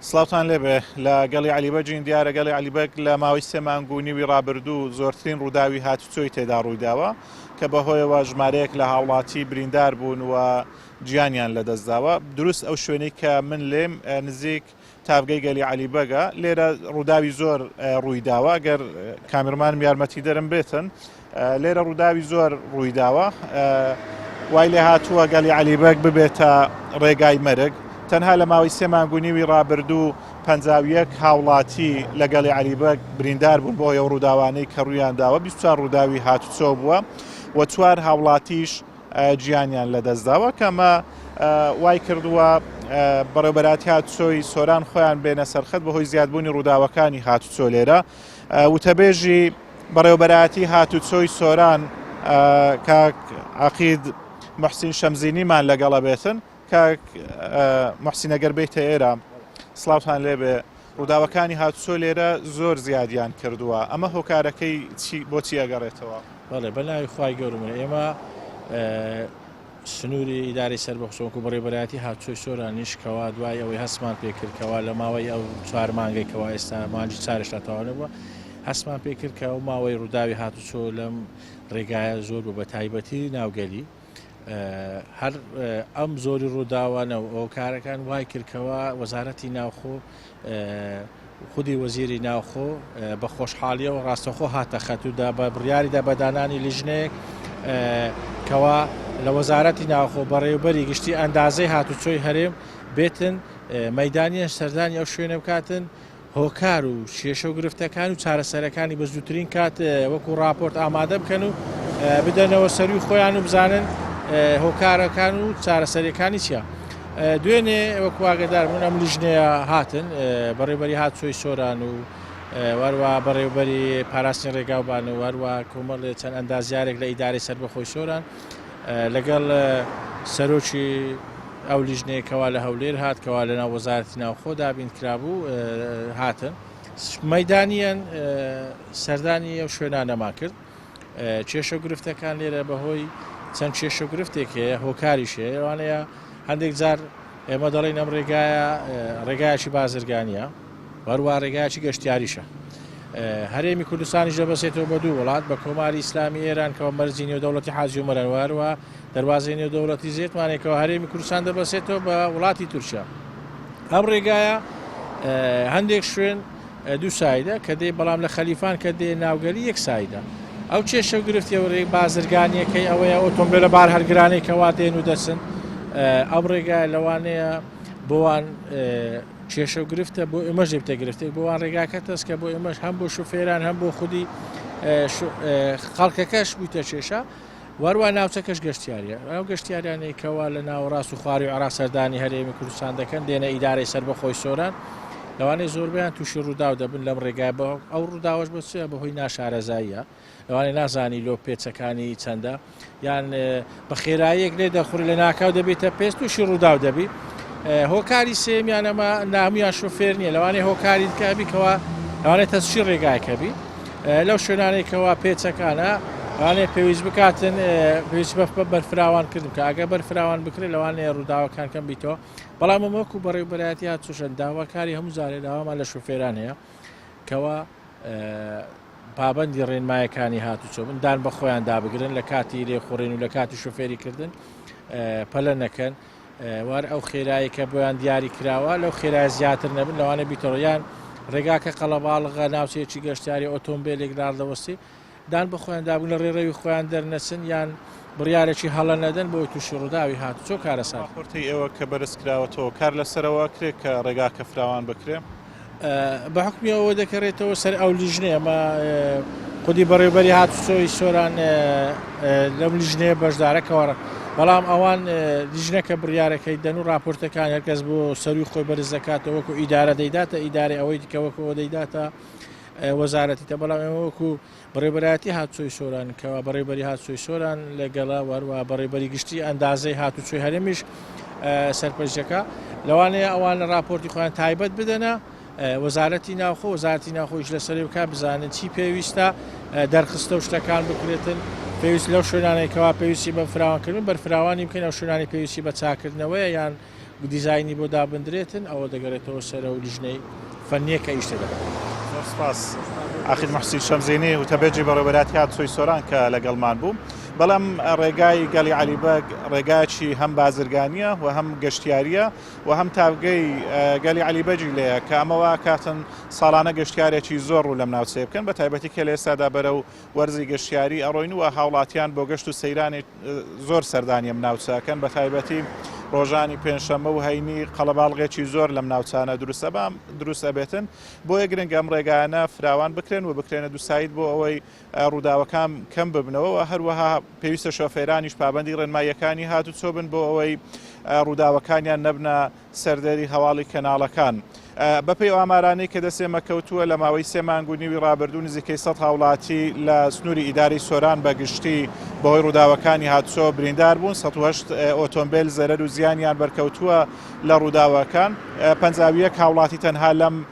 سڵاوتان لێبێ لە گەڵی عەلی بەگین دیارە گەڵی عەلی بەگ لە ماوەی سێ مانگ و نیوی ڕابردوو زۆرترین ڕووداوی هاتوچۆی تێدا ڕوویداوە کە بەهۆیەوە ژمارەیەک لە هاوڵاتی بریندار بوون و گیانیان لەدەستداوە دروست ئەو شوێنەی کە من لێم نزیک تاڤگەی گەلی عەلی بەگە لێرە ڕووداوی زۆر ڕوویداوە گەر کامیرمانم یارمەتیدەرم بێتن لێرە ڕووداوی زۆر ڕوویداوە وای لێ هاتووە گەلی عەلی بەگ ببێتە ڕێگای مەرگ تەنها لە ماوەی سێ مانگ و نیوی ڕابردوو 51 هاوڵاتی لە گەلی عەلی بەگ بریندار بوون بۆ ئەو ڕووداوانەی کە ڕوویان داوە 24 ڕووداوی هاتوچۆ بووە و چوار هاوڵاتیش گیانیان لەدەستداوە کە ئەمە وای کردووە بەڕێوبەراتی هاتوچۆی سۆران خۆیان بێنە سەرخەت بەهۆی زیادبوونی ڕووداوەکانی هاتوچۆ لێرە وتەبێژی بەڕێوبەرایەتی هاتوچۆی سۆران کاک عقید محسین شەمزینیمان لەگەڵە بێتن کاک محسین ئەگەر بێیتە ئێرە سڵاوتان لێبێ ڕووداوەکانی هاتوچۆ لێرە زۆر زیادیان کردووە ئەمە هۆکارەکەی چی بۆچی ئەگەڕێتەوە؟ بەڵێ بە ناوی خوای گەورە من ئێمە سنووری ئیدارەی سەربەخۆ وەکو بەڕێوەبەرایەتی هاتوچۆی سۆرانیش کەوا دوای ئەوەی هەستمان پێکرد کەوا لە ماوەی ئەو چوار مانگەی کەوا ئێستا مانگی چارێشتا تەواو نەبووە هەستمان پێکرد کە ئەو ماوەی ڕووداوی هاتوچۆ لەم ڕێگایە زۆر بوو بە تایبەتی ناوگەلی هەر ئەم زۆری ڕووداوانە و هۆکارەکان وای کرد کەوا وەزارەتی ناوخۆ خودی وەزیری ناوخۆ بە خۆشحاڵیەوە ڕاستەخۆ هاتە خەت و دا بە بڕیاریدا بە دانانی لیژنەیەک کەوا لە وەزارەتی ناوخۆ بەڕێوبەری گشتی ئەندازەی هاتوچۆی هەرێم بێتن مەدانیان سەردانی ئەو شوێنە بکاتن هۆکار و کێشە و گرفتەکان و چارەسەرەکانی بە زووترین کات وەکو راپۆرت ئامادە بکەن و بدەنەوە سەروی خۆیان و بزانن هۆکارەکان و چارەسەریەکانی چییە. دوێنێ وەکو ئاگدار بوون ئەم لیژنەیە هاتن بەڕێوبەری هاتوچۆی سۆران و وەروە بەڕێوبەری پاراستنی ڕێگاوبان و وەروە کۆمەڵێ چەند ئەندازیارێک لە ئیدارەی سەربەخۆی سۆران لەگەڵ سەرۆکی ئەو لیژنەیە کەوا لە هەولێر هات کەوا لە ناو وەزارەتی ناوخۆ دابین کرابوو هاتن مەدانیان سەردانی ئەو شوێنانەمان کرد کێشە گرفتەکان لێرە بەهۆی چەند کێشە گرفتێک هەیە هۆکاریش هەیە لەوانەیە هەندێک جار ئێمە دەڵێین ئەم ڕێگایە ڕێگایەکی بازرگانیە وەروە ڕێگایەکی گەشتیاریشە هەرێمی کوردستانیش دەبەسێتەوە بە دوو وڵات بە کۆماری ئیسلامی ئێران کەەوە مەرزی نێودەوڵەتی حاجی عومەران وەروە دەروازەی نێودەوڵەتی زێتمانێکەوە هەرێمی کوردستان دەبەسێتەوە بە وڵاتی تورکیا ئەم ڕێگایە هەندێک شوێن دوو سایدە کە دێ بەڵام لە خەلیفان کە دێ ناوگەلی یەک سایدە ئەو کێشە و گرفتی و ڕێک بازرگانیەکەی ئەوەیە ئۆتۆمبیلە بار هەرگرانەی کەوا دێن و دەچن ئەم ڕێگای لەوانەیە بۆوان کێشە و گرفتە بۆ ئێمەش دەبتە گرفتێک بۆ وان ڕێگاکە تەسکە بۆ ئێمەش هەم بۆ شوفێران هەم بۆ خودی خەڵکەکەش بوویتە کێشە وەروا ناوچەکەش گەشتیاریە ئەو گەشتیارانەی کەوا لە ناوەڕاست و خواری عێراق سەردانی هەرێمی کوردستان دەکەن دێنە ئیدارەی سەربەخۆی سۆران لەوانەیە زۆربەیان تووشی ڕووداو دەبن لەم ڕێگای بە ئەو ڕووداوەش بە چیە بەهۆی ناشارەزاییە لەوانەیە نازانی لۆ پێچەکانی چەندە یان بە خێراییەک لێ دەخوری لە ناکاو دەبێتە پێست تووشی ڕووداو دەبی هۆکاری سێمیان ئەمە نامیان شوفێر نییە لەوانەیە هۆکاری دیکە کەوا لەوانەیە تەسکی ڕێگایکە بی لەو شوێنانەی کەوا پێچەکانە لەوانەیە پێویست بکاتن پێویست بە بەرفراوان کردن کە ئەگە بەرفراوان بکرێت لەوانەیە ڕووداوەکان کەم بیتەوە بەڵام ئەمە وەکو بەڕێوبەرایەتی هاتوچۆشن داواکاری هەموو جارێ داوامان لە شوفێران هەیە کەوا پابندی ڕێنمایەکانی هاتوچۆ بن دان بە خۆیان دابگرن لە کاتی لێخوڕین و لە کاتی شوفێری کردن پەلە نەکەن وار ئەو خێرایی کە بۆیان دیاری کراوە لەو خێرای زیاتر نەبن لەوانە بیتەوە یان ڕێگاکە قەڵەباڵغە ناوچەیەکی گەشتیاری ئۆتۆمبیلێک لاردەوەستی دان بە خۆیان دابوون لە ڕێڕەوی خۆیان دەرنەچن یان بڕیارێکی هەڵە نەدەن بۆی تووشی ڕووداوی هاتوچۆ کارەسات. ڕاپۆرتەی ئێوە کە بەرز کراوەتەوە کار لەسەرەوە کرێ کە ڕێگاکە فراوان بکرێ؟ بە حوکمی ئەوە دەکەرێتەوە سەر ئەو لیژنەیە ئەمە خودی بەڕێوبەری هاتوچۆی سۆران لەم لیژنەیە بەشدارە کەوارە بەڵام ئەوان لیژنەکە بڕیارەکەی دەن و راپۆرتەکان هەرکەس بۆ سەروی خۆی بەرز دەکاتەوە وەکو ئیدارە دەیداتە ئیدارەی ئەوەی دیکە وەکو ئەوە دەیداتە وەزارەتی تە بەڵام ئێمە وەکو بەڕێوبەرایەتی هاتوچۆی سۆران کەوا بەڕێوبەری هاتوچۆی سۆران لەگەڵە وەروە بەڕێوبەری گشتی ئەندازەی هاتوچۆی هەرێمیش سەرپەرشتەکە لەوانەیە ئەوان لە راپۆرتی خۆیان تایبەت بدەنە وەزارەتی ناوخۆ وەزارەتی ناوخۆیش لەسەری بکە بزانن چی پێویستە دەرخستە و شتەکان بکرێتن پێویست لەو شوێنانەی کەوا پێویستی بە فراوانکردن بەرفراوانی بکەین ئەو شوێنانی پێویستی بە چاکردنەوەیە یان. دیزاینی بۆ دابندرێتن ئەوە دەگەرێتەوە سەر ئەو لیژنەی فەنیە کە ئیش تێدەکات. زۆر سپاس عەقید موحسین شەمزینی وتەبێژی بەڕێوەبەرایەتی هاتوچۆی سۆران کە لەگەڵمان بوو. بەڵام ڕێگای گەلی عەلی بەگ ڕێگایەکی هەم بازرگانییە و هەم گەشتیارییە و هەم تاڤگەی گەلی عەلی بەگی لێیە کە ئەمە وا کاتن ساڵانە گەشتیارێکی زۆر ڕوو لەم ناوچەیە بکەن بە تایبەتی کە لە ئێستادا بەرەو وەرزی گەشتیاری ئەڕۆین و هاوڵاتیان بۆ گەشت و سەیرانی زۆر سەردانی ئەم ناوچە ئەکەن بە تایبەتی ڕۆژانی پێنجشەممە و هەینی قەڵەباڵغێکی زۆر لەم ناوچانە دروست ئەبام دروست ئەبێتن بۆیە گرنگە ئەم ڕێگایانە فراوان بکرێن و بکرێنە دووساید بۆ ئەوەی ڕووداوەکان کەم ببنەوە و هەروەها پێویستە شۆفێرانیش پابەندی ڕێنماییەکانی هاتوچۆ بن بۆ ئەوەی ڕووداوەکانیان نەبنە سەردێری هەواڵی کەناڵەکان. بەپێی ئەو ئامارانەی کە دەست ئێمە کەوتووە لە ماوەی سێ مانگ و نیوی ڕابردوو نزیکەی 100 هاوڵاتی لە سنووری ئیدارەی سۆران بە گشتی بەهۆی ڕووداوەکانی هاتوچۆ بریندار بوون، 108 ئۆتۆمبێل زەرەر و زیانیان بەرکەوتووە لە ڕووداوەکان، 51 هاوڵاتی تەنها لەم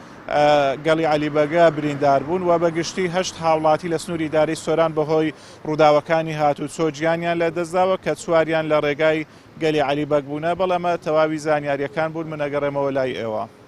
گەڵی عەلی بەگە بریندار بوون و بە گشتی هەشت هاوڵاتی لە سنووری ئیدارەی سۆران بەهۆی ڕووداوەکانی هاتوچۆ گیانیان لەدەستداوە کە چواریان لە ڕێگای گەلی عەلی بەگ بوونە، بەڵێ ئەمە تەواوی زانیارییەکان بوون، من ئەگەڕێمەوە لای ئێوە.